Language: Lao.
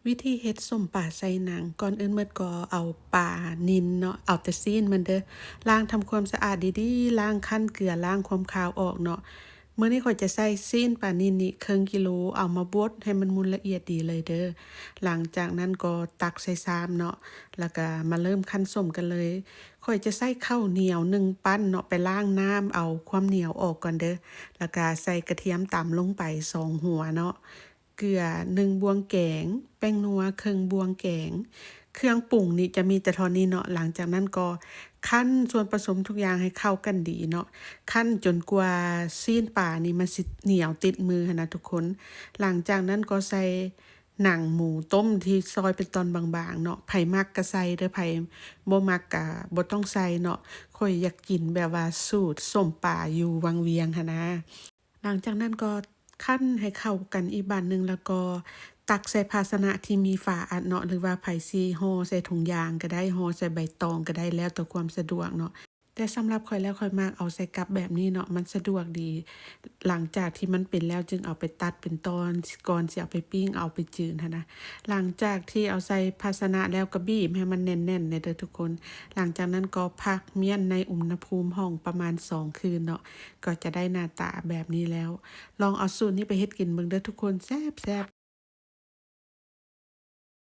ວິທີເຮັດສົ້ມປາໃສ່ໜັງ. ກ່ອນອື່ນໝົດກໍເອົາປານິນເນາະ, ເອົາແຕ່ຊີ້ນມັນເດີ້, ລ້າງທຳຄວາມສະອາດດີໆ, ລ້າງ, ຄັ້ນເກືອ, ລ້າງຄວາມຄາວອອກເນາະ. ມື້ນີ້ຂ້ອຍຈະໃສ່ຊີ້ນປານິນນີ້ເຄິ່ງກິໂລ, ເອົາມາບົດໃຫ້ມັນໝຸ່ນລະອຽດດີເລີຍເດີ້. ຫຼັງຈາກນັ້ນກໍຕັກໃສ່ຊາມເນາະ, ແລ້ວກໍມາເລີ່ມຄັ້ນສົ້ມກັນເລີຍ. ຂ້ອຍຈະໃຊ້ເຂົ້າໜຽວໜຶ່ງປັ້ນເນາະ, ໄປລ້າງນ້ຳເອົາຄວາມໜຽວອອກກ່ອນເດີ້, ແລ້ວກໍໃສ່ກະທຽມຕຳລົງໄປສອງຫົວເນາະ, ເກືອໜຶ່ງບ່ວງແກງ, ແປ້ງນົວເຄິ່ງບ່ວງແກງ. ເຄື່ອງປຸງນີ້ຈະມີແຕ່ເທົ່ານີ້ເນາະ. ຫຼັງຈາກນັ້ນກໍຄັ້ນສ່ວນປະສົມທຸກຢ່າງໃຫ້ເຂົ້າກັນດີເນາະ, ຄັ້ນຈົນກວ່າຊີ້ນປານີ້ມັນຊິໜຽວຕິດມືຫັ້ນນະທຸກຄົນ. ຫຼັງຈາກນັ້ນກໍໃສ່ໜັງໝູຕົ້ມທີ່ຊອຍເປັນຕອນບາງໆເນາະ, ໃຜມັກກໍໃສ່ເດີ້, ໃຜບໍ່ມັກກໍບໍ່ຕ້ອງໃສ່ເນາະ. ຂ້ອຍຢາກກິນແບບວ່າສູດສົ້ມປາຢູ່ວັງວຽງຫັ້ນນາ. ຫຼັງຈາກນັ້ນກໍຄັ້ນໃຫ້ເຂົ້າກັນອີກບາດໜຶ່ງ, ແລ້ວກໍຕັກໃສ່ພາຊະນະທີ່ມີຝາອັດເນາະ, ຫຼືວ່າໃຜຊິຫໍ່ໃສ່ຖົງຢາງກໍໄດ້, ຫໍ່ໃສ່ໃບຕອງກໍໄດ້, ແລ້ວແຕ່ຄວາມສະດວກເນາະ. ແຕ່ສຳລັບຂ້ອຍແລ້ວ, ຂ້ອຍມັກເອົາໃສ່ກັບແບບນີ້ເນາະ, ມັນສະດວກດີ. ຫຼັງຈາກທີ່ມັນເປັນແລ້ວ, ຈຶ່ງເອົາໄປຕັດເປັນຕອນ, ກ່ອນຊິເອົາໄປປີ້ງ, ເອົາໄປຈືນຫັ້ນນະ. ຫຼັງຈາກທີ່ເອົາໃສ່ພາຊະນະແລ້ວ, ກໍບີບໃຫ້ມັນແໜ້ນໆແດ່ເດີ້ທຸກຄົນ. ຫຼັງຈາກນັ້ນກໍພັກມ້ຽນໃນອຸນຫະພູມຫ້ອງປະມານສອງຄືນເນາະ, ກໍຈະໄດ້ໜ້າຕາແບບນີ້ແລ້ວ. ລອງເອົາສູດນີ້ໄປເຮັດກິນເບິ່ງເດີ້ທຸກຄົນ, ແຊບໆ.